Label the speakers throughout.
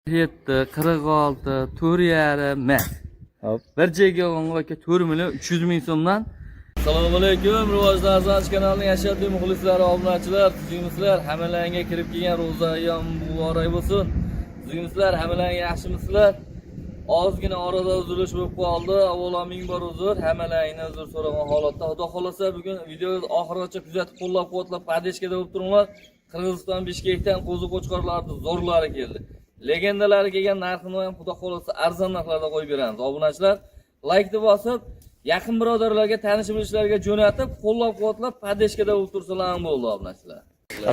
Speaker 1: 7, 46, 4,5 mas.
Speaker 2: Hop.
Speaker 1: Bir joyga olgan aka 4 million 300 ming so'mdan. Assalomu alaykum, Rivojli Arzonchi kanalining ashaddiy muxlislari, obunachilar, tuzukmisizlar? Hammalaringga kirib kelgan ro'za ayyom muborak bo'lsin. Tuzukmisizlar, hammalaring yaxshimisizlar? Ozgina orada uzilish bo'lib qoldi. Avvalo ming bor uzr, hammalaringdan uzr so'ragan holatda. Xudo xolasa bugun videoni oxirigacha kuzatib, qo'llab-quvvatlab, поддержка da bo'lib turinglar. Qirg'iziston Bishkekdan qo'zi qo'chqorlarni zo'rlari keldi. Legendalari kelgan, narxini ham xudo xolasa arzon narxlarda qo'yib beramiz. Obunachilar laykni bosib, yaqin birodarlarga, tanish bilishlarga jo'natib, qo'llab-quvvatlab, поддержка da bo'lib tursalar ham bo'ldi, obunachilar.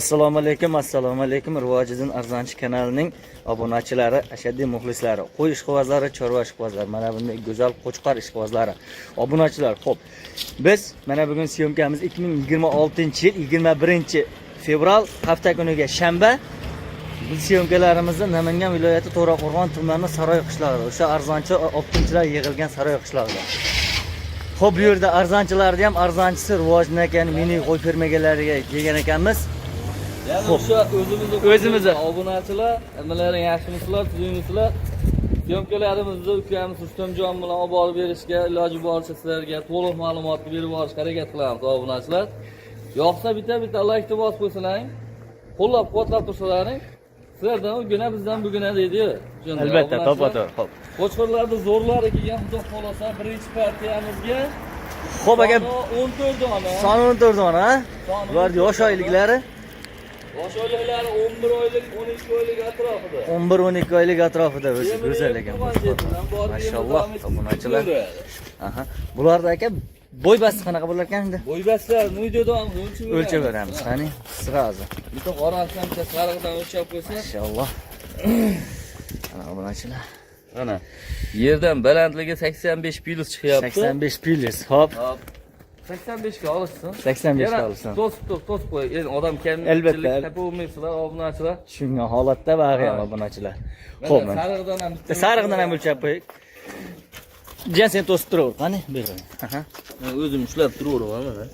Speaker 2: Assalomu alaykum, assalomu alaykum. Rivojiddin Arzonchi kanalining obunachilari, ashaddiy muxlislari, qo'y ishqibozlari, chorva ishqibozlari, mana bunday go'zal qo'chqor ishqibozlari. Obunachilar, xo'p. Biz mana bugun съёмка miz 2026-yil 21 fevral hafta kuniga shanba. Bu съёмка larimizni Namangan viloyati To'raqo'rg'on tumani Saroy qishlog'ida, o'sha arzonchi optimchilar yig'ilgan Saroy qishlog'ida. Xo'p, bu yerda arzonchilarni ham arzonchisi Rivojiddin akani mini qo'y fermagalariga kelgan ekanmiz.
Speaker 1: Ya'ni
Speaker 2: Xo'p.
Speaker 1: o'sha o'zimizni
Speaker 2: O'zimizni.
Speaker 1: Obunachilar, nimalaring, yaxshimisizlar, tuzukmisizlar? Съёмка larimizni ukamiz Rustamjon bilan olib borib berishga iloji boricha sizlarga to'liq ma'lumotni berib borishga harakat qilamiz, obunachilar. Yoqsa bitta-bitta laykni bosib qo'ysalaring, qo'llab-quvvatlab tursalaring, sizlardan ugina, bizdan bugina deydi-yu. Shunday,
Speaker 2: Albatta,
Speaker 1: obunachilar.
Speaker 2: to'ppa-to'g'ri. Xo'p.
Speaker 1: Qo'chqorlarni zo'rlari kelgan, xudo xolasa birinchi partiyamizga
Speaker 2: Xo'p aka,
Speaker 1: soni 14 dona.
Speaker 2: Soni 14 dona, ha?
Speaker 1: Soni
Speaker 2: Bular
Speaker 1: 14
Speaker 2: yosh
Speaker 1: dona.
Speaker 2: oyliklari.
Speaker 1: Yosh oyliklari 11 oylik, 12 oylik atrofida.
Speaker 2: 11-12 oylik atrofida o'zi
Speaker 1: Yemini
Speaker 2: go'zal
Speaker 1: yeb
Speaker 2: ekan.
Speaker 1: turgan jetidan borib
Speaker 2: Mashalloh,
Speaker 1: yemini
Speaker 2: obunachilar.
Speaker 1: yeb.
Speaker 2: Aha. Bularda aka bo'y basti qanaqa bo'lar ekan endi?
Speaker 1: Bo'ybastlarni videoda ham o'lchab beramiz.
Speaker 2: O'lchab beramiz, qani? Сразу.
Speaker 1: Bitta qorasidan, bitta sarig'idan o'lchab qo'ysa.
Speaker 2: Mashalloh. Ana, obunachilar.
Speaker 1: Mana yerdan balandligi 85 плюс chiqyapti.
Speaker 2: 85 плюс. Hop.
Speaker 1: Hop. 85 ga olishsin.
Speaker 2: 85 ga
Speaker 1: Yana
Speaker 2: olishsin.
Speaker 1: To'sib to'sib to'sib qo'y. Endi odam kamchilik
Speaker 2: Albatta.
Speaker 1: topolmaysizlar, obunachilar.
Speaker 2: Tushungan holatda bag'i ham
Speaker 1: Ha.
Speaker 2: obunachilar.
Speaker 1: Mana
Speaker 2: Xo'p, mana.
Speaker 1: sarig'idan ham bitta.
Speaker 2: Sarig'idan ham o'lchab qo'y. Jiyan, sen to'sib turaver, qani? Ber. Aha.
Speaker 1: Men o'zim ushlab turaveraman mana.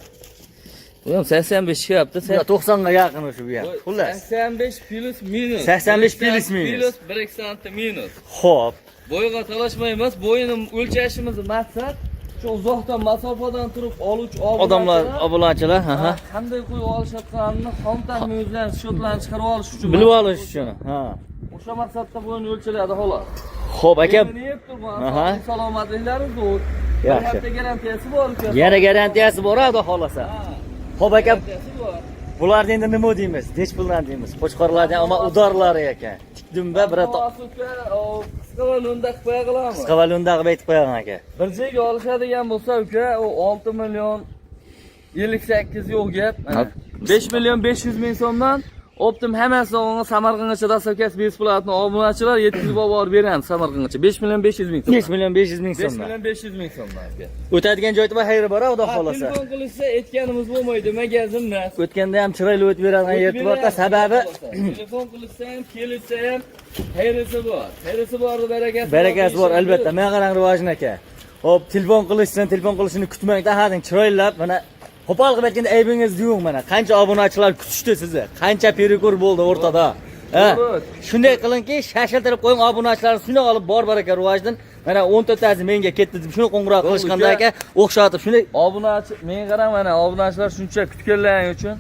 Speaker 1: Bu ham 85 chiqyapti.
Speaker 2: Bu 90 ga yaqin o'sha bu ham. Xullas.
Speaker 1: 85 плюс минус.
Speaker 2: 85 плюс минус.
Speaker 1: Плюс 1 santim minus.
Speaker 2: Xo'p.
Speaker 1: Bo'yga talashmaymiz. Bo'yini o'lchashimiz maqsad shu uzoqdan, masofadan turib oluvchi
Speaker 2: Odamlar, obunachilar, aha.
Speaker 1: qanday qo'yib olishayotganini xom taxmin o'zlarini счёт larni chiqarib olish uchun.
Speaker 2: Bilib olish uchun. Ha.
Speaker 1: O'sha maqsadda bo'yini o'lchaladi, xolos.
Speaker 2: Xo'p, aka.
Speaker 1: Yemini yeb turgan, salomatliklari zo'r. Bir
Speaker 2: Yaxshi.
Speaker 1: hafta garantiyasi bor uka.
Speaker 2: Yana garantiyasi bor, xudo xolasa.
Speaker 1: Ha,
Speaker 2: Xo'p aka,
Speaker 1: garantiyasi bor.
Speaker 2: Bularni endi nima deymiz? Nech puldan deymiz? Qo'chqorlarni ammo удар lari ekan. Tik dumba bir
Speaker 1: Uka, o, qisqa va lo'nda qilib qo'ya qilamiz.
Speaker 2: Qisqa va lo'nda qilib aytib qo'yaman aka.
Speaker 1: Bir joyga olishadigan bo'lsa uka, u 6 million 58 yo'q gap. Mana.
Speaker 2: Hop.
Speaker 1: 5 million 500 ming so'mdan оптом hammasi olgan, Samarqandgacha доставка si бесплатно, obunachilar, yetkazib olib borib beramiz Samarqandgacha. 5 million 500 ming so'm.
Speaker 2: 5 million 500 ming
Speaker 1: 5
Speaker 2: so'mdan.
Speaker 1: million 500 ming so'mdan aka.
Speaker 2: O'tadigan joyda va xayri bor, xudo
Speaker 1: Ha,
Speaker 2: xolasa.
Speaker 1: telefon qilishsa aytganimiz bo'lmaydi, magazin emas.
Speaker 2: O'tganda ham chiroyli o'tib beradigan yer bor-da, sababi
Speaker 1: telefon qilishsa ham, kelishsa ham xayrisi bor. Xayrisi bor, barakasi bor.
Speaker 2: Barakasi bor albatta. Mana qarang, Rivojin aka. Hop, telefon qilishsin, telefon qilishini kutmang-da, hading chiroylab, mana qo'pol qilib aytganda aybingiz yo'q mana. Qancha obunachilar kutishdi sizni. Qancha перекур bo'ldi o'rtada. Ha.
Speaker 1: To'g'ri.
Speaker 2: Shunday qilingki, shashiltirib qo'ying obunachilarni, shuni olib bor baraka Rivojdan. Mana 14 tasi menga ketdi deb shuni qo'ng'iroq
Speaker 1: Bo'ldi,
Speaker 2: qilishganda
Speaker 1: uka.
Speaker 2: aka, o'xshatib shunday.
Speaker 1: Obunachi, menga qarang, mana obunachilar shuncha kutganlaring uchun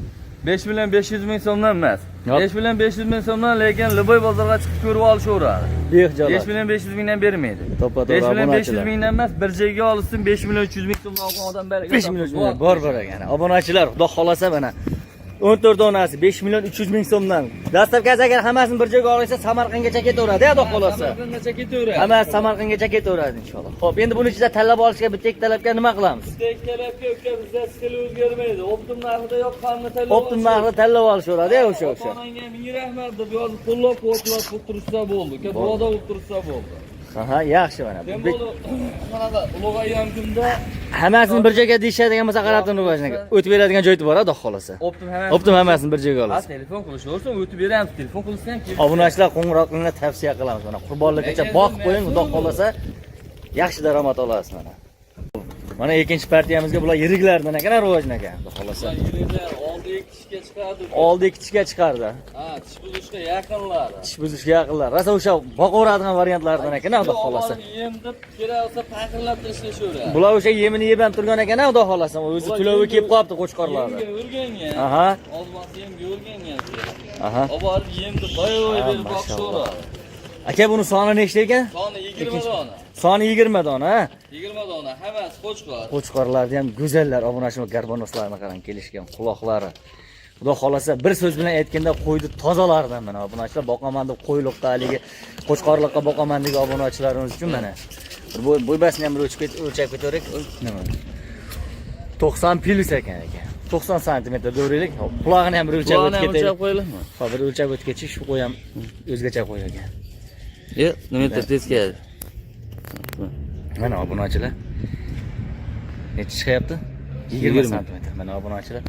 Speaker 1: 5 million 500 ming so'mdan emas.
Speaker 2: Yo'q.
Speaker 1: 5 million 500 ming so'mdan, lekin любой bozorga chiqib ko'rib olishaveradi.
Speaker 2: Behijolat.
Speaker 1: 5 million 500 mingdan bermaydi.
Speaker 2: To'ppa to'g'ri,
Speaker 1: 5 million 500
Speaker 2: obunachilar.
Speaker 1: mingdan emas, bir joyga olishsin, 5 million 300 ming so'mdan olgan odam baraka.
Speaker 2: 5 million 300 ming bor bor ekan. Obunachilar, xudo xolasa mana 14 donasi 5 million 300 ming so'mdan. Доставка si agar hammasini bir joyga olsa Samarqandgacha ketaveradi, xudo xolasa.
Speaker 1: Samarqandgacha ketaveradi.
Speaker 2: Hammasi Samarqandgacha ketaveradi inshaalloh. Xo'p, endi buni ichida tanlab olishga bitta ikkitalabga nima qilamiz?
Speaker 1: Bitta ikkitalabga uka, bizda stil o'zgarmaydi. Оптом narxida yoqqanini tanlab.
Speaker 2: Оптом narxida tanlab olishaveradi, o'sha.
Speaker 1: Ota-onangga ming rahmat deb yozib qo'llab-quvvatlab qilib turishsa bo'ldi. Uka, duoda bo'lib tursa bo'ldi.
Speaker 2: Ha, yaxshi mana.
Speaker 1: Sen bo'ldi, qanaqa ulug' ayyom kunda
Speaker 2: Hammasini bir joyga deyishadigan bo'lsa, qarab turib o'tib beradigan joyi bor, xudo xolasa.
Speaker 1: Оптом hammasi.
Speaker 2: Оптом hammasini bir joyga
Speaker 1: Ha,
Speaker 2: olasiz.
Speaker 1: telefon qilishaversin, o'tib beramiz. Telefon qilsa ham kelib.
Speaker 2: Obunachilar qo'ng'iroq qilinglar, tavsiya qilamiz mana. Qurbonlikgacha boqib qo'ying, xudo xolasa yaxshi daromad olasiz mana. Mana ikkinchi partiyamizga bular yiriklardan ekan, Rivojin aka, xudo xolasa.
Speaker 1: Yiriklar oldi. ikki tishga chiqardi.
Speaker 2: Oldi ikki tishga chiqardi.
Speaker 1: Ha, tish buzishga yaqinlari.
Speaker 2: Tish buzishga yaqinlar. Rosa o'sha boqaveradigan variantlardan ekan, xudo xolasa.
Speaker 1: Yem deb kerak bo'lsa paqirlatib tashlashaveradi.
Speaker 2: Bular o'sha yemini yeb ham turgan ekan, xudo xolasa. O'zi tulovi kelib qolibdi qo'chqorlarni.
Speaker 1: Yemga o'rgangan.
Speaker 2: Aha.
Speaker 1: Ozmas yemga o'rgangan.
Speaker 2: Aha.
Speaker 1: Olib borib yemni boy berib
Speaker 2: Mashalloh.
Speaker 1: boqishaveradi.
Speaker 2: Aka, buni soni nechta ekan?
Speaker 1: Soni 20 dona.
Speaker 2: Soni 20 dona, ha?
Speaker 1: 20 dona, hammasi qo'chqor.
Speaker 2: Qo'chqorlarni ham go'zallar, obunachilar, garbonoslarni qarang, kelishgan quloqlari. Xudo xolasa, bir so'z bilan aytganda qo'yni tozalaridan mana obunachilar boqaman deb qo'yliqqa haligi qo'chqorliqqa boqaman degan obunachilarimiz uchun mana. Bir bo'ybasini ham bir o'lchab ketaverik. Nima? 90 plus ekan aka. 90 santimetr do'raylik. Hop, qulog'ini ham bir o'lchab o'tib
Speaker 1: Qulog'ini ham
Speaker 2: ketaylik.
Speaker 1: o'lchab qo'yaylikmi?
Speaker 2: Hop, bir o'lchab o'tib ketish, shu qo'y ham o'zgacha qo'y ekan.
Speaker 1: Yo'q, nima teskari.
Speaker 2: Mana obunachilar. Necha chiqyapti? 20 santimetr. Mana obunachilar.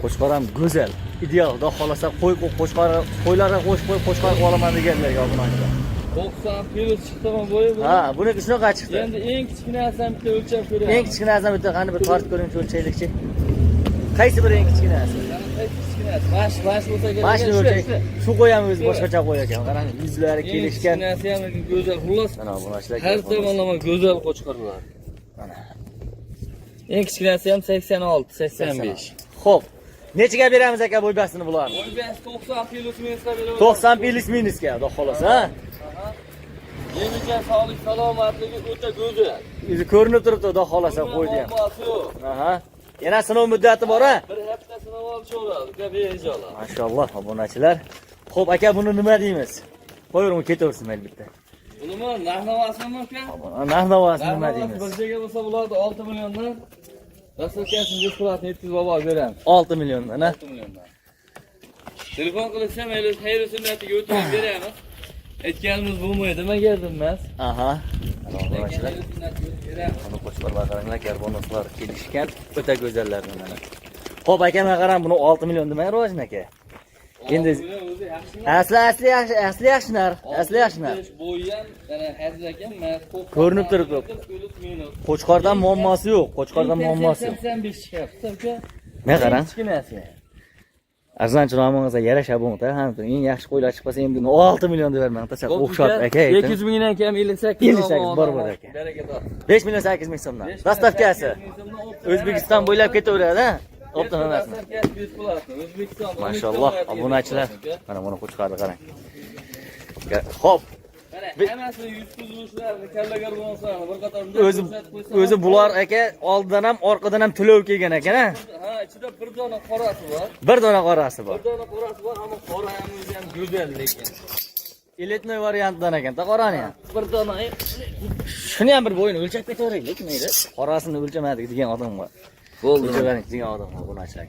Speaker 2: Qo'chqor ham go'zal, ideal. Xudo xolasa qo'y qo'chqor qo'ylarga qo'shib qo'yib qo'chqor qilib olaman deganlarga obunachilar.
Speaker 1: 90 plus chiqdimi bo'yi bu?
Speaker 2: Ha, buniki shunaqa chiqdi.
Speaker 1: Endi eng kichkinasi ham bitta o'lchab ko'ramiz.
Speaker 2: Eng kichkinasi ham bitta qani bir tortib ko'ring, o'lchaylikchi. Qaysi biri eng kichkinasi?
Speaker 1: Qaysi kichkinasi? Mash bo'lsa kerak.
Speaker 2: Mana shuni o'lchay. Shu qo'y ham o'zi boshqacha qo'y ekan. Qarang, yuzlari
Speaker 1: Eng
Speaker 2: kelishgan.
Speaker 1: kichkinasi ham go'zal. Xullas,
Speaker 2: Mana obunachilar.
Speaker 1: har tomonlama go'zal qo'chqorlar.
Speaker 2: Mana.
Speaker 1: Eng kichkinasi ham 86, 85.
Speaker 2: Xo'p. Nechaga beramiz aka bo'ybasini bularni?
Speaker 1: Bo'ybasi 90 plus minusga beraveramiz.
Speaker 2: 90 plus minusga, xudo xolasa, ha?
Speaker 1: Yemicha sog'lik salomatligi o'ta go'zal.
Speaker 2: Yuzi ko'rinib turibdi, xudo xolasa qo'ydi ham.
Speaker 1: Muammosi yo'q.
Speaker 2: Aha. Yana sinov muddati bor, ha?
Speaker 1: Bir hafta sinov olishaveradi, uka behijolat.
Speaker 2: Mashalloh, obunachilar. Xo'p, aka, buni nima deymiz? Qo'yavering, ketaversin mayli bitta.
Speaker 1: Bunimi narx-navosimi uka?
Speaker 2: Narx-navosini nima
Speaker 1: Narx-navosi
Speaker 2: deymiz?
Speaker 1: bir joyga bo'lsa bularni 6 milliondan Rasulkasini besplatно yetkazib olib beramiz.
Speaker 2: 6 milliondan, ha?
Speaker 1: 6 milliondan. Telefon qilsa mayli, xayr sunnatiga o'tirib beramiz. Aytganimiz bo'lmaydi, nima emas.
Speaker 2: Aha. Mana obunachilar.
Speaker 1: Xayr sunnatiga o'tib beramiz.
Speaker 2: Mana qo'chqorlar qaranglar, garbonoslar kelishgan, o'ta go'zallardan mana. Xo'p, aka, mana qarang, buni 6 million demang, Rivojin aka. Endi
Speaker 1: 6 million o'zi yaxshi.
Speaker 2: asli asli yaxshi, asli yaxshi narx, asli yaxshi narx.
Speaker 1: Bo'yi ham yana hazil ekan, mana
Speaker 2: Ko'rinib turibdi.
Speaker 1: Plus minus.
Speaker 2: Qo'chqordan muammosi yo'q, qo'chqordan muammosi yo'q.
Speaker 1: 85 chiqyapti, uka.
Speaker 2: Men qarang.
Speaker 1: Kichkinasi.
Speaker 2: Arzonchi nomingizga yarasha bo'ngda, ha, eng yaxshi qo'ylar chiqmasa endi buni 6 million deb bermang, tashlab o'xshat aka.
Speaker 1: 200 mingdan kam 58
Speaker 2: 58 bor bor aka.
Speaker 1: Baraka topsin.
Speaker 2: 5 million 8 ming so'mdan. Доставка si. O'zbekiston bo'ylab ketaveradi, ha? Оптом emasmi?
Speaker 1: Доставка si besplatно. O'zbekiston.
Speaker 2: Mashalloh, obunachilar. Mana buni qo'chqorni qarang. Xo'p,
Speaker 1: Mana hammasini yuz tuzilishlarni, kalla garbonlarni bir qator
Speaker 2: o'zi o'zi bular aka oldidan ham orqadan ham to'lov kelgan ekan, ha?
Speaker 1: Ha, ichida bir dona qorasi bor.
Speaker 2: Bir dona qorasi bor.
Speaker 1: Bir dona qorasi bor, ammo qora ham o'zi ham go'zal lekin.
Speaker 2: Элитный variantdan ekan, ta qorani ham.
Speaker 1: Bir dona
Speaker 2: Shuni ham bir bo'yini o'lchab ketaveraylik, mayli. Qorasini o'lchamadik degan odam bor.
Speaker 1: Bo'ldi.
Speaker 2: O'lchamadik degan odam bor, obunachilar.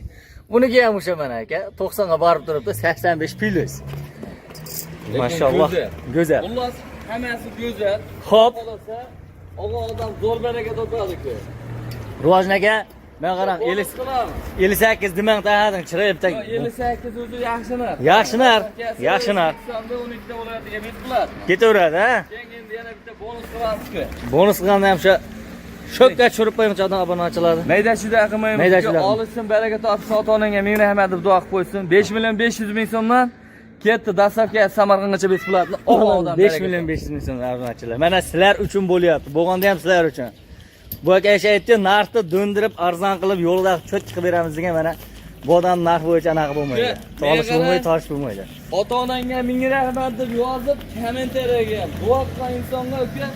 Speaker 2: Buniki ham o'sha mana aka, 90 ga borib turibdi, 85 plus. Mashalloh, go'zal.
Speaker 1: Xullas, hammasi go'zal.
Speaker 2: Xo'p,
Speaker 1: Xohlasa, og'a odam zo'r baraka topadi-ku.
Speaker 2: Rivojin aka, men qarang,
Speaker 1: Bonus qilamiz.
Speaker 2: 58 demang tahading, chiroyli bitta.
Speaker 1: 58 o'zi yaxshi narx.
Speaker 2: Yaxshi narx, yaxshi narx.
Speaker 1: O'zbekistonda 12 ta viloyatiga besplatно.
Speaker 2: Ketaveradi, ha?
Speaker 1: Keyin endi yana bitta bonus qilamiz-ku.
Speaker 2: Bonus qilganda ham o'sha shokka tushirib qo'yguncha odam obunachilarni.
Speaker 1: Mayda chuda qilmaymiz.
Speaker 2: Mayda chuda.
Speaker 1: Olishsin, baraka topsin, ota-onangga ming rahmat deb duo qilib qo'ysin. 5 million 500 ming so'mdan ketdi доставка Samarqandgacha besplatно. Og'a odam
Speaker 2: 5 million 500 ming so'm obunachilar. Mana sizlar uchun bo'lyapti. Bo'lganda ham sizlar uchun. Bu aka o'sha aytdi, narxni do'ndirib, arzon qilib, yo'lda cho't chiqib beramiz degan mana bu odam narx bo'yicha anaqa bo'lmaydi.
Speaker 1: Yo'q,
Speaker 2: Tolish
Speaker 1: men
Speaker 2: bo'lmaydi,
Speaker 1: qarang.
Speaker 2: tosh bo'lmaydi.
Speaker 1: Ota-onangga ming rahmat deb yozib, kommentariyaga duo qilgan insonlar uka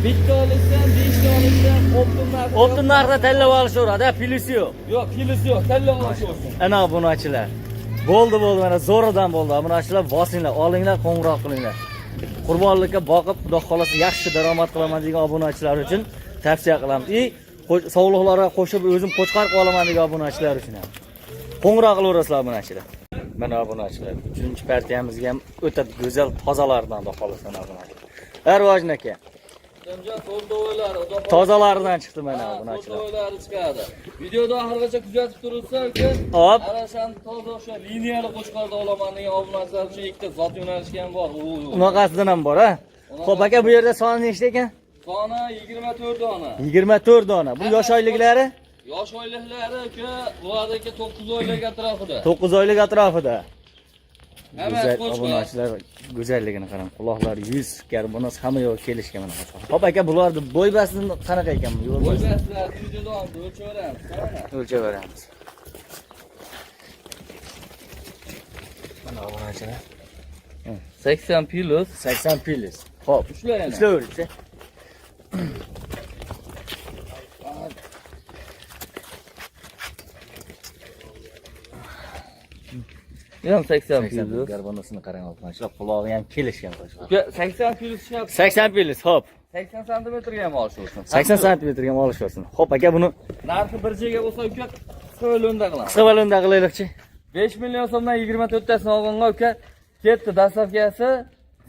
Speaker 1: bitta olishsan, beshta olishsan, оптом narxi.
Speaker 2: Оптом narxda tanlab olishaveradi, ha, plusi yo'q.
Speaker 1: Yo'q, plusi yo'q, tanlab olishaversin.
Speaker 2: Ana obunachilar. Bo'ldi, bo'ldi, mana zo'ridan bo'ldi. Obunachilar bosinglar, olinglar, qo'ng'iroq qilinglar. Qurbonlikka boqib, Xudo xolasa yaxshi daromad qilaman degan obunachilar uchun tavsiya qilamiz. И sovliqlarga qo'shib o'zim qo'chqor qilib olaman degan obunachilar uchun ham. Qo'ng'iroq qilaverasizlar obunachilar. Mana obunachilar, 3-partiyamizga ham o'ta go'zal tozalardan xudo xolasa mana obunachilar. Rivojin aka,
Speaker 1: Odamjon to'rtovlari, xudo xohlasa-
Speaker 2: tozalaridan chiqdi mana
Speaker 1: Ha,
Speaker 2: obunachilar.
Speaker 1: to'rtovlari chiqadi. Videoda oxirigacha kuzatib turilsa uka,
Speaker 2: Hop.
Speaker 1: ana shuni toza o'sha liniyali qo'chqorda olaman degan obunachilar uchun ikkita zot yo'nalishi ham bor.
Speaker 2: Unaqasidan ham bor, ha? Xo'p aka, bu yerda soni nechta ekan?
Speaker 1: Soni 24 dona.
Speaker 2: 24 dona. Bu yosh oyliklari?
Speaker 1: Yosh oyliklari aka, bulardagi 9 oylik atrofida.
Speaker 2: 9 oylik atrofida.
Speaker 1: Hammasi
Speaker 2: Go'zal
Speaker 1: qo'chqor.
Speaker 2: obunachilar, go'zalligini qarang. Quloqlari, yuz, garbanoz hamma yo'q kelishgan mana qo'chqor. Hop aka, bularni bo'y basti qanaqa ekan? Yo'l
Speaker 1: Bo'y
Speaker 2: basti.
Speaker 1: bastlarni videoda olib o'lchaveramiz. Mana.
Speaker 2: O'lchaveramiz. Mana obunachilar.
Speaker 1: 80 plus.
Speaker 2: 80 plus. Hop.
Speaker 1: Ushla yana.
Speaker 2: Ushlayverchi.
Speaker 1: Ham 80
Speaker 2: 80
Speaker 1: plus.
Speaker 2: Garbonosini qarang obunachilar, qulog'i ham kelishgan qo'chqor.
Speaker 1: Uka 80 plus tushyapti.
Speaker 2: 80 plus, hop.
Speaker 1: 80 santimetrga ham olish olsin.
Speaker 2: 80 santimetrga ham olish olsin. Hop aka, buni
Speaker 1: Narxi bir joyga bo'lsa uka qisqa o'lunda qilamiz.
Speaker 2: qisqa balonda qilaylikchi.
Speaker 1: 5 million so'mdan 24 tasini olganga uka ketdi dastlabkisi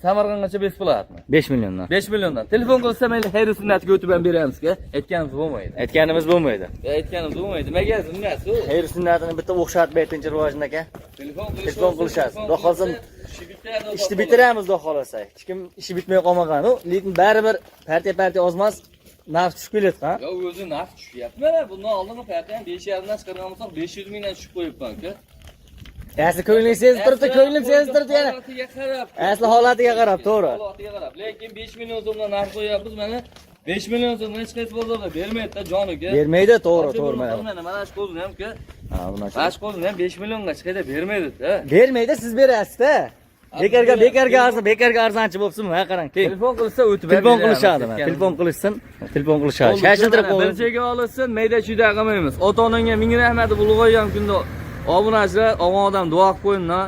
Speaker 1: Samarqandgacha besplatni.
Speaker 2: 5 milliondan.
Speaker 1: 5 milliondan. Telefon qilsa mayli xayr sunnatga o'tib ham beramiz uka. Aytganimiz bo'lmaydi.
Speaker 2: Aytganimiz bo'lmaydi.
Speaker 1: Aytganimiz bo'lmaydi. Magazin emas u.
Speaker 2: Xayr sunnatini bitta o'xshatib aytinchi rivojini aka.
Speaker 1: Telefon
Speaker 2: Telefon qilishadi. Xudo xohlasa ishni bitiramiz xudo xohlasa. Hech kim ishi bitmay qolmagan u, lekin baribir partiya partiya ozmas narx tushib keladi, ha?
Speaker 1: Ya o'zi narx tushyapti. Mana bundan oldingi partiya ham 5,5 dan chiqargan bo'lsak 500 mingdan tushib qo'yibman uka.
Speaker 2: Asli ko'ngling sezib turibdi, ko'nglim sezib turibdi yana.
Speaker 1: Holatiga qarab.
Speaker 2: Asli holatiga qarab, to'g'ri.
Speaker 1: Holatiga qarab. Lekin 5 million so'mdan narx qo'yapmiz mana. 5 million so'mdan hech qaysi bozorda bermaydi-da jon uka.
Speaker 2: Bermaydi, to'g'ri, to'g'ri mana.
Speaker 1: Mana mana shu qo'zni ham uka.
Speaker 2: Ha, buni
Speaker 1: Mana shu qo'zni ham 5 millionga chiqadi bermaydi-da.
Speaker 2: Bermaydi, siz berasiz-da. Bekorga bekorga arzon, bekorga arzonchi bo'libsizmi? Ha, qarang, keyin.
Speaker 1: Telefon qilsa o'tib ham
Speaker 2: Telefon
Speaker 1: beramiz,
Speaker 2: qilishadi, mana.
Speaker 1: aytganimiz.
Speaker 2: Telefon qilishsin, telefon qilishadi. Shashiltirib
Speaker 1: Bir
Speaker 2: qo'ying.
Speaker 1: joyga olsin, mayda chuyda qilmaymiz. Ota-onangga ming rahmat ulg'aygan kunda obunachilar, olgan odam duo qilib qo'ying, na.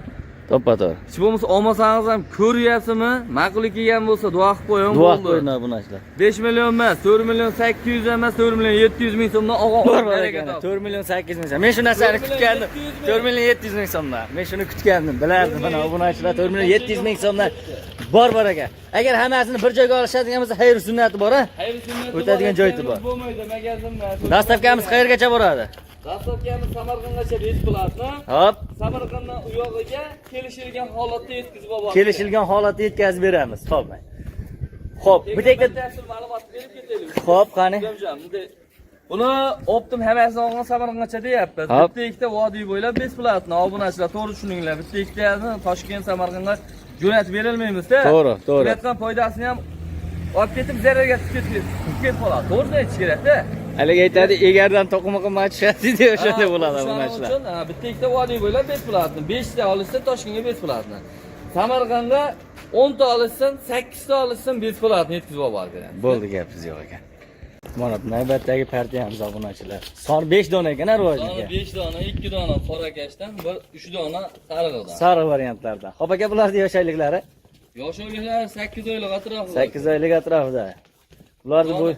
Speaker 2: To'ppa to'g'ri.
Speaker 1: Hech bo'lmasa olmasangiz ham ko'ryapsizmi? Ma'qul kelgan bo'lsa duo qilib qo'ying,
Speaker 2: Duo qilib
Speaker 1: bo'ldi.
Speaker 2: qo'ying obunachilar.
Speaker 1: 5 million emas, 4 million 800 emas, 4 million 700 ming so'mdan olgan
Speaker 2: Bor
Speaker 1: odam
Speaker 2: bor
Speaker 1: baraka
Speaker 2: ekan.
Speaker 1: topsin.
Speaker 2: 4 million 800 ming so'm. Men shu narsani
Speaker 1: 4 million
Speaker 2: kutgandim.
Speaker 1: 700 ming.
Speaker 2: 4 million 700 ming so'mdan. Men shuni kutgandim, bilardim. Mana obunachilar 4 million 700 ming so'mdan bor bor aka. Agar hammasini bir joyga olishadigan bo'lsa, xayr sunnati bor a.
Speaker 1: Xayr sunnati
Speaker 2: O'tadigan
Speaker 1: bor,
Speaker 2: joyi bor.
Speaker 1: Bo'lmaydi, magazin emas.
Speaker 2: Dastavkamiz qayergacha boradi?
Speaker 1: Dastavkamiz Samarqandgacha besplatni.
Speaker 2: Hop,
Speaker 1: Samarqanddan u yog'iga kelishilgan holatda yetkazib olib.
Speaker 2: kelishilgan holatda yetkazib beramiz. Xo'p. Xo'p,
Speaker 1: Bu
Speaker 2: bu yerga
Speaker 1: ma'lumot berib ketaylik.
Speaker 2: Xo'p, qani?
Speaker 1: Ukamjon, bunday buni optim hammasini olgan Samarqandgacha deyapmiz.
Speaker 2: Hop.
Speaker 1: Bitta ikkita vodiy bo'ylab besplatni obunachilar to'g'ri tushuninglar. Bitta ikkitani Toshkent Samarqandga jo'natib berilmaymiz-da.
Speaker 2: To'g'ri, to'g'ri.
Speaker 1: Jo'natgan foydasini ham olib ketib zararga tushib ketib qoladi. To'g'risini aytish kerak-da.
Speaker 2: Haligi aytadi, egardan to'qima qimmat tushadi deb o'shanda bo'ladi
Speaker 1: O'shaning
Speaker 2: obunachilar.
Speaker 1: uchun, ha, bitta ikkita vodiy bo'ylab besplatni, 5 ta olishsa Toshkentga besplatni. Samarqandga 10 ta olishsin, 8 ta olishsin besplatni yetkazib olib borib beramiz.
Speaker 2: Bo'ldi, gapimiz yo'q ekan. Mana navbatdagi partiyamiz obunachilar. Son 5 dona ekan a
Speaker 1: Soni
Speaker 2: rivojga.
Speaker 1: 5 dona, 2 dona qorakashdan, bir 3 dona sarig'idan.
Speaker 2: Sariq variantlarda. Xo'p aka, bularning yosh oyliklari
Speaker 1: Yosh oyliklari 8 oylik atrofida.
Speaker 2: 8 oylik atrofida. Bularni bu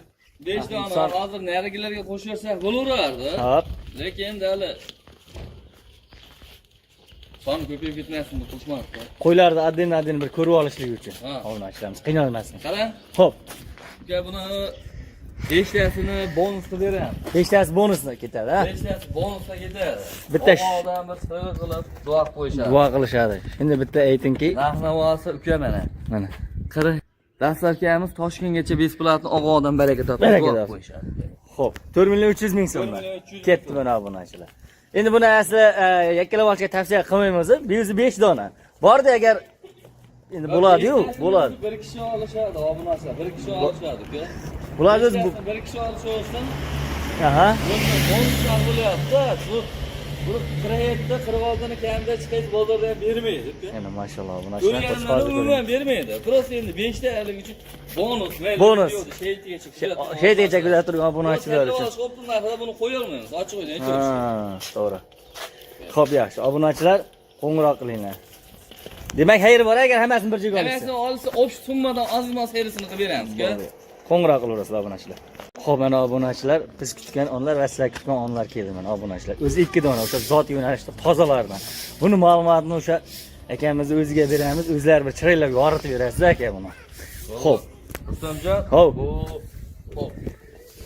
Speaker 1: 5 dona hozir narigilarga qo'shilsak bo'laverardi.
Speaker 2: Hop,
Speaker 1: Lekin endi hali son ko'payib ketmasin deb qo'shmabdi.
Speaker 2: Qo'ylarni adin-adin bir ko'rib olishlik uchun.
Speaker 1: Ha.
Speaker 2: Obunachilarimiz qiynalmasin.
Speaker 1: Qarang,
Speaker 2: Xo'p,
Speaker 1: uka buni 5 tasini bonus qilib beramiz.
Speaker 2: 5 tasi bonusni ketadi, ha?
Speaker 1: 5 tasi bonusga ketadi.
Speaker 2: Bitta
Speaker 1: Olgan odam bir sirli qilib duo qilib qo'yishadi.
Speaker 2: Duo qilishadi. Endi bitta aytingki,
Speaker 1: Narx navosi uka mana.
Speaker 2: mana
Speaker 1: 40 Dastlabkimiz Toshkentgacha besplatni olgan odam baraka topadi.
Speaker 2: Baraka
Speaker 1: duo qilib
Speaker 2: topsin.
Speaker 1: qo'yishadi.
Speaker 2: Xo'p, 4 million 300 ming so'mdan.
Speaker 1: 4 million 300 ming
Speaker 2: Ketdi mana obunachilar. Endi buni asli yakkalab olishga tavsiya qilmaymiz. Bu yuzi 5 dona. Bordi agar endi bo'ladi-yu, bo'ladi.
Speaker 1: Bir kishi olishadi, obunachilar, bir kishi olishadi uka.
Speaker 2: Bularni o'zi bu
Speaker 1: Bir kishi olsa olsin,
Speaker 2: Aha.
Speaker 1: bonuslar bo'lyapti. Bu buni 47, 46 ni kamida chiqaysiz bozorda ham bermaydi uka.
Speaker 2: Endi mashalloh obunachilar
Speaker 1: Ko'rganlarni
Speaker 2: qo'chqorni
Speaker 1: umuman
Speaker 2: ko'ring.
Speaker 1: bermaydi. Просто endi 5 ta alik uchun bonus, mayli,
Speaker 2: Bonus.
Speaker 1: Sheytigacha
Speaker 2: Sheytigacha kuzatib turgan obunachilar uchun.
Speaker 1: Optim narxida buni qo'ya olmaymiz. Ochiq aytaylik.
Speaker 2: Ha, to'g'ri. Xo'p, yaxshi. Obunachilar qo'ng'iroq qilinglar. Demak, xayr bor agar hammasini bir joyga olishsa.
Speaker 1: Hammasini olsa, общий summadan oz-moz xeyrisini qilib beramiz, uka.
Speaker 2: Bo'ldi. Qo'ng'iroq qilaverasizlar obunachilar. Xo'p, mana obunachilar, biz kutgan onlar va sizlar kutgan onlar keldi mana obunachilar. O'zi 2 dona o'sha zot yo'nalishda tozalardan. Buni ma'lumotini o'sha akamizni o'ziga beramiz, o'zlari bir chiroylab yoritib berasizlar aka buni. Xo'p,
Speaker 1: Rustamjon,
Speaker 2: Hop.
Speaker 1: bu hop.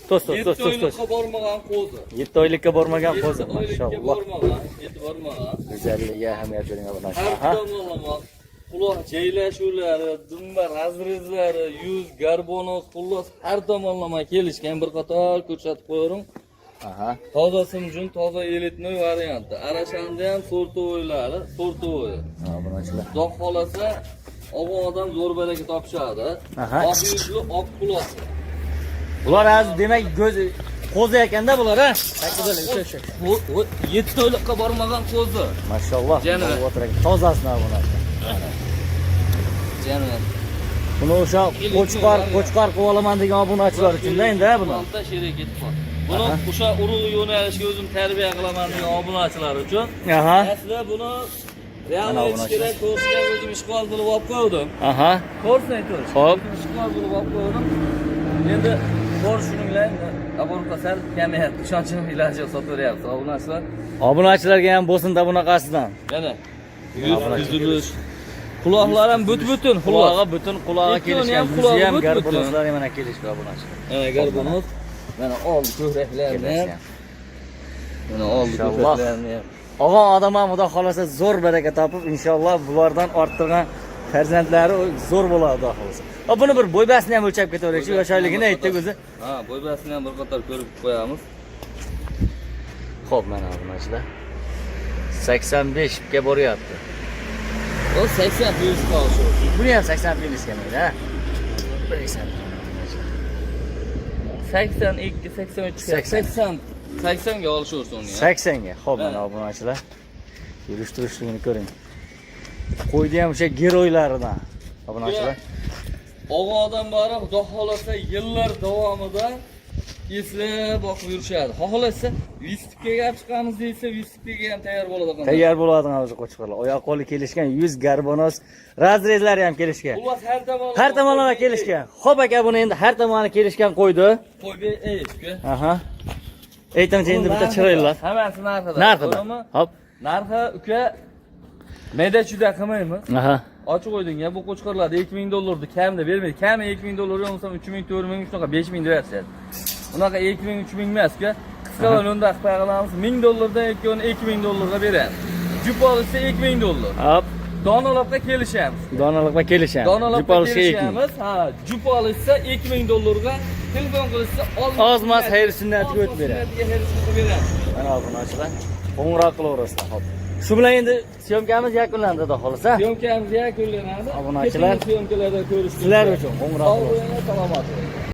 Speaker 2: To's to's
Speaker 1: 7
Speaker 2: to's to's to's.
Speaker 1: oylikqa bormagan qo'zi.
Speaker 2: 7 oylikka bormagan qo'zi,
Speaker 1: 7 oylikka
Speaker 2: mashalloh.
Speaker 1: bormagan, yetib bormagan.
Speaker 2: Go'zalligiga ahamiyat bering obunachilar.
Speaker 1: Har
Speaker 2: Ha?
Speaker 1: tomonlama quloq jaylashuvlari, dumba razrezlari, yuz, garbonoz, xullas har tomonlama kelishgan bir qator ko'rsatib qo'yarim.
Speaker 2: Aha.
Speaker 1: Toza simjun, toza elitniy varianti. Arashanda ham sortovoylari, sortovoy.
Speaker 2: Obunachilar.
Speaker 1: Xudo xolasa, og'on odam zo'r baraka topishadi.
Speaker 2: Aha.
Speaker 1: Oq yuzli, oq quloq.
Speaker 2: Bular hozir demak go'z qo'zi ekanda bular ha. Sakkiz uch.
Speaker 1: Bu 7 oylikqa bormagan qo'zi.
Speaker 2: Mashalloh.
Speaker 1: Jani.
Speaker 2: Tozasini obunachilar.
Speaker 1: Jani.
Speaker 2: Buni o'sha qo'chqor, qo'chqor qilib olaman degan obunachilar uchun-da endi ha buni.
Speaker 1: Monta sherik ketib qoldi. Buni o'sha urug' yo'nalishga o'zim tarbiya qilaman degan obunachilar uchun.
Speaker 2: Aha.
Speaker 1: Aslida buni real
Speaker 2: Mana
Speaker 1: aytish
Speaker 2: obunachilar.
Speaker 1: kerak, ko'rsga o'zim ishqiboz bo'lib olib qo'ydim.
Speaker 2: Aha.
Speaker 1: To'g'risini aytaman.
Speaker 2: Xo'p.
Speaker 1: O'zim ishqiboz bo'lib olib qo'ydim. Endi to'g'ri shuninglar endi оборот sal kamayapti. Ishonchim iloji yo'q sotaveryapti obunachilar.
Speaker 2: Obunachilarga ham bo'lsin-da bunaqasidan.
Speaker 1: Mana yuz
Speaker 2: Obunachilar.
Speaker 1: tuzilish. Quloqlar ham butun,
Speaker 2: Qulog'i butun, qulog'i
Speaker 1: Ikkoni
Speaker 2: kelishgan,
Speaker 1: ham
Speaker 2: yuzi
Speaker 1: qulog'i
Speaker 2: ham
Speaker 1: but-butun.
Speaker 2: garbonoslari mana kelishgan obunachilar.
Speaker 1: Mana garbonoz. Mana oldi ko'kraklarni ham. Mana oldi
Speaker 2: Inshaalloh.
Speaker 1: ko'kraklarni ham.
Speaker 2: Og'on odam ham xudo xolasa zo'r baraka topib, inshaalloh bulardan orttirgan farzandlari zo'r bo'ladi xudo xolasa. Va buni bir bo'ybasini ham o'lchab ketaveraylik, shu yoshligini aytdik o'zi.
Speaker 1: Ha, bo'ybasini ham bir qator ko'rib qo'yamiz.
Speaker 2: Xo'p, mana obunachilar. 85 ga boryapti.
Speaker 1: O 80 plyus qolishi.
Speaker 2: Buni ham 80 plyus kelmaydi, ha? 80.
Speaker 1: 82, 83,
Speaker 2: 80.
Speaker 1: 80, 80 ga olishaversin uni ham.
Speaker 2: 80 ga. Xo'p, mana
Speaker 1: Ha.
Speaker 2: obunachilar. Yurish turishligini ko'ring. Qo'ydi ham o'sha geroylaridan. Obunachilar.
Speaker 1: Og'a odam bori xudo xolasa yillar davomida eslab boqib yurishadi. Xohlasa vistikaga olib chiqamiz deysa, vistikaga ham tayyor bo'ladi.
Speaker 2: Tayyor bo'ladigan o'zi qo'chqorlar. Oyoq qo'li kelishgan, yuz garbonoz, разрез lari ham kelishgan.
Speaker 1: Xullas har tomonlama.
Speaker 2: Har tomonlama kelishgan. Xo'p aka, buni endi har tomoni kelishgan qo'ydi.
Speaker 1: Qo'yib ey, uka.
Speaker 2: Aha. Aytamchi endi bitta chiroylilar.
Speaker 1: Hammasi narxida.
Speaker 2: Narxida.
Speaker 1: To'g'rimi?
Speaker 2: Hop.
Speaker 1: Narxi uka mayda chuda qilmaymiz.
Speaker 2: Aha.
Speaker 1: Ochiq oydinga bu qo'chqorlarni 2000 dollarni kamida bermaydi. Kami 2000 dollar bo'lmasa 3000, 4000 shunaqa 5000 deyapsiz. Unaqa 2000, 3000 emas uka. Qisqa va lo'nda qilib qilamiz. 1000 dollardan ikkoni 2000 dollarga beramiz. Jup olishsa 2000 dollar.
Speaker 2: Hop.
Speaker 1: Donalabga kelishamiz.
Speaker 2: Donaliqqa kelishamiz. Jup
Speaker 1: Donalabga
Speaker 2: olishga 2000.
Speaker 1: kelishamiz. Ha, jup olishsa 2000 dollarga telefon qilishsa
Speaker 2: Oz-moz xayr sunnatiga o'tib beradi.
Speaker 1: Sunnatiga xayr sunnatiga beramiz.
Speaker 2: Mana obunachilar, qo'ng'iroq qilaverasizlar. Hop. Shu bilan endi syomkamiz yakunlandi xudo xolasa.
Speaker 1: Syomkamiz yakunlanadi.
Speaker 2: Obunachilar,
Speaker 1: Keyingi syomkalarda ko'rishguncha.
Speaker 2: Sizlar uchun qo'ng'iroq
Speaker 1: Sog'
Speaker 2: qilaverasizlar.
Speaker 1: bo'ling, salomat bo'ling.